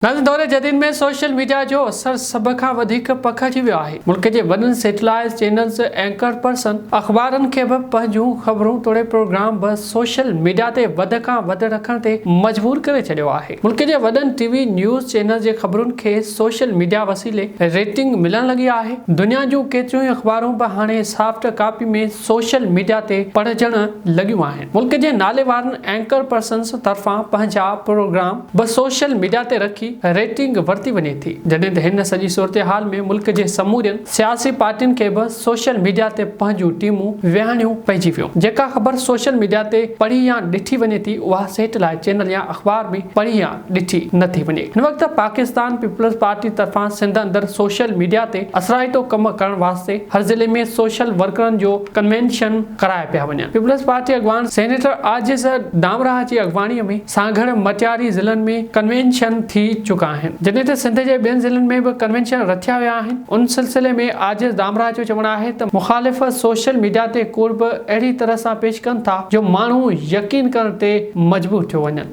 ناظرين دور جديد ۾ سوشل ميڊيا جو اثر سڀ کان وڌيڪ پکڙجي ويو آهي. ملڪ جي وڏن سيٽلائيٽ چينلز، اينڪر پرسن، اخبارن کي به پنهنجون خبرون توڙي پروگرام به سوشل ميڊيا تي وڌ کان وڌ رکڻ تي مجبور ڪري ڇڏيو آهي. ملڪ جي وڏن ٽي وي نيوز چينلز جي خبرن کي سوشل ميڊيا وسيلي ريٽنگ ملڻ لڳي آهي. دنيا جون ڪيتريون ئي اخبارون به هاڻي سافٽ ڪاپي ۾ سوشل ميڊيا تي پڙهجڻ لڳيون آهن. ملڪ جي ناليوارن اينڪر پرسنز طرفان پنهنجا پروگرام به سوشل ميڊيا تي رکي ريٽنگ ورتي وڃي ٿي، جڏهن ته هن سڄي صورتحال ۾ ملڪ جي سمورين سياسي پارٽين کي به سوشل ميڊيا تي پنهنجون ٽيمون ويهاڻيون پئجي ويون، جيڪا خبر سوشل ميڊيا تي پڙهي يا ڏٺي وڃي ٿي اها سيٽلائيٽ چينل يا اخبار ۾ پڙهي يا ڏٺي نه ٿي وڃي. هن وقت پاڪستان پيپلز پارٽي طرفان سنڌ اندر سوشل ميڊيا تي اثرائتو ڪم ڪرڻ واسطي هر ضلعي ۾ سوشل ورڪرن جو ڪنوينشن ڪرايا پيا وڃن. پيپلز پارٽي اڳواڻ سينيٽر عاجز ڌامراهه جي اڳواڻي ۾ سانگهڙ، مٽياري ضلعن ۾ ڪنوينشن ٿي چڪا آهن. جڏهن ته سنڌ جي ٻين ضلعن ۾ به ڪنوينشن رٿيا ويا آهن. ان سلسلي ۾ عاجز ڌامراهه جو چوڻ آهي ته مخالف سوشل ميڊيا تي ڪوڙ به اهڙي طرح سان پيش ڪن ٿا جو ماڻهو يقين ڪرڻ تي مجبور ٿيو وڃن.